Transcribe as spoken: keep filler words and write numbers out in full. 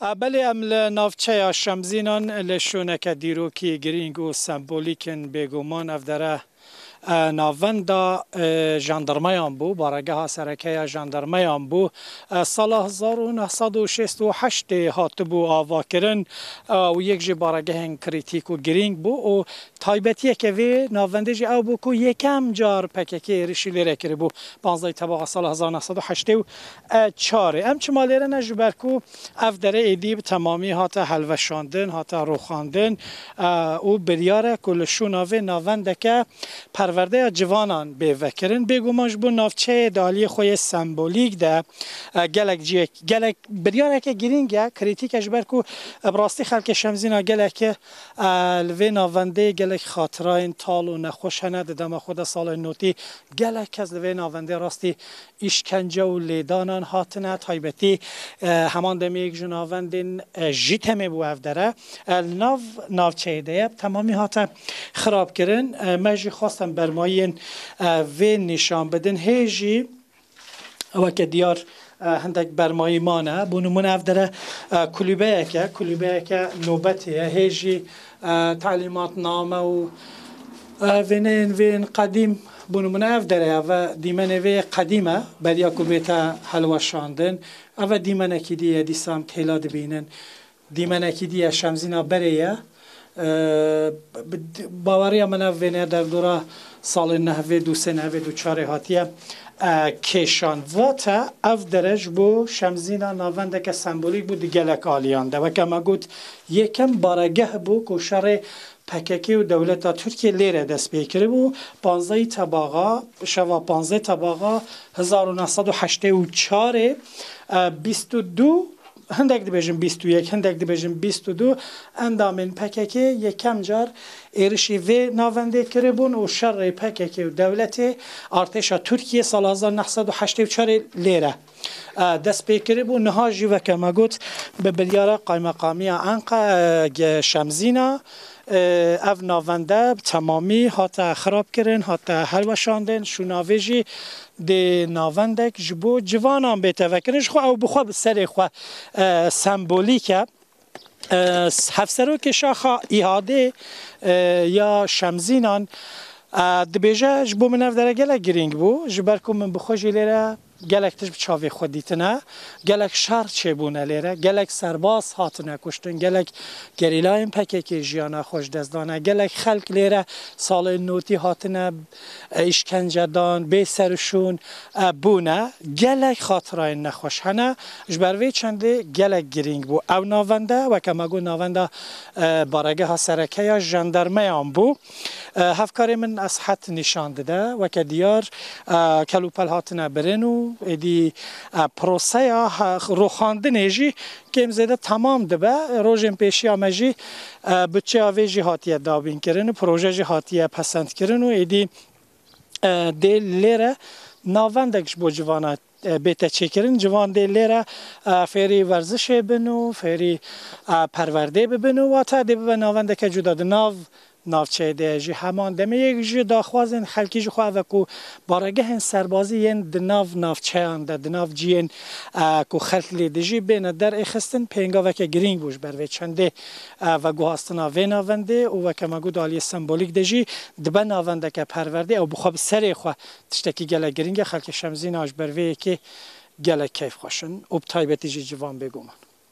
Belê, em li navçeya Şemzînan li şûneke dîrokî girîng û sembolîk in. Bêguman ev dere, e, navenda, e, jandarmeyan bû, baregeha sereke ya jandarmeyan bû. E, sala hezar û neh sed û şêst û heştê hatibû avakirin, e, û yek ji baregehên krîtîk û girîng bû û taybetiyeke vê navendê jî ew bû ku yekem car P K K êrişî lêre kiribû, panzdehê tebaxa sala hezar neh sed û heştê û çarê. Em çima lêre ne, ji ber ku ev dere êdî bi temamî hate helweşandin, hate rûxandin, e, û biryar e ku li şûna vê navendeke perwerdeya civanan bê vekirin. Bêguman ji bo navçeyê di aliyê xwe yê sembolîk de, e, gelek cihek, gelek biryareke girîng e, krîtîk e, ji ber ku, e, bi rastî xelkê Şemzîna gelek, e, li vê navendê gelek xatirayên tal û nexweş hene. Di dema xwe de salên notî gelek kes li vê navendê rastî îşkence û lêdanan hatine, taybetî, e, heman demê yek ji navendên, e, jî temê bû ev dere. E, li nav navçeyê de ye, bi temamî hate xirabkirin. E, me jî xwestin bermayiyên, e, vê nîşan bidin. Hê jî weke diyar, e, hindek bermayî mane. Bo nimûne ev dere, e, kulîbeyek e, kulîbeyeke nobetê ye. Hê jî, e, telîmatname û, e, vêneyên vê yên qedîm, bo nimûne ev dere ye, ve dîmenê vê yê qedîm e, beriya ku bête helweşandin. Ev e dîmenekî dî ye, dîsa em têla dibînin. Dîmenekî dî ye, Şemzîna berê ye. E, bi, baweriya min ev wêne derdora salên nehvê dû sê nehvê dû çarê hatiye, e, kêşan. Vate ev dere ji bo Şemzîna navendeke sembolîk bû di gelek aliyan de. Weke me got, yekem baregeh bû ku şerê P K K û dewleta Tirkiye lêre dest pê kiribû. Panzdehê tebaxa, şeva panzdehê tebaxa hezar û neh sed û heştê û çarê, e, bîst û du, hindek dibêjin bîst û yek, hindek dibêjin bîst û du, endamên P K K yekem car êrişî vê navendê kiribûn û şerê P K K û dewletê, artêşa Tirkiye sala hezar neh sed û heştê û çarê lêre, e, dest pê kiribû. Niha jî weke me got, bi biryara Qaymeqamiya Enqe-, e, ge-, Şemzîna, e, ev navende bi temamî hate xirabkirin, hate helweşandin. Şûna vê jî dê navendek ji bo civanan bête vekirin. Ji xwe ew bi xwe bi serê xwe, e, sembolîk e. E, hevserokê şaxa îhadê, e, ya Şemzînan, e, dibêje, ji bo min ev dere gelek girîng bû, ji ber ku min bi xwe jî lêre gelek tişt bi çavê xwe dîtine, gelek şer çêbûne lêre, gelek serbaz hatine kuştin, gelek gerîlayên P K K jiyana xwe ji dest dane, gelek xelk lêre salên notî hatine, e, îşkence dan, bê serşûn, e, bûne. Gelek xatirayên nexweş hene. Ji ber vê çendê gelek girîng bû. Ew navende, weke me got, navenda, e, baregeha sereke ya jandarmeyan bû. E, hevkarê min Eshet nîşan dide. Weke diyar, e, kelûpel hatine birin û êdî, e, proseya, ha, rûxandinê jî kêm zêde temam dibe. Rojên pêşiya me jî, e, budçeya vê jî hatiye dabînkirin û proje jî hatiye pesendkirin û êdî, e, dê lêre navendek ji bo civana, e, bête çêkirin. Civan dê lêre, e, fêrî werzişê bin û fêrî, e, perwerdê bibin û wate dê bibe navendeke cuda di nav navçeyê de ye. Jî heman demê yek ji daxwazên xelkî ji xwe ev e ku baregehên serbazî yên di nav navçeyan de, di nav ciyên, e, ku xelk lê dijî bêne derêxistin, pêngaveke girîng bû ji ber vê çendê, e, veguhastina vê navendê û weke me got aliyê sembolîk de jî dibe navendeke perwerdê. Ew bi xwe bi serê xwe tiştekî gelek girîng e. Xelkê Şemzîna ji ber vê yekê gelek keyfxweş in û bi taybetî jî civan bêguman.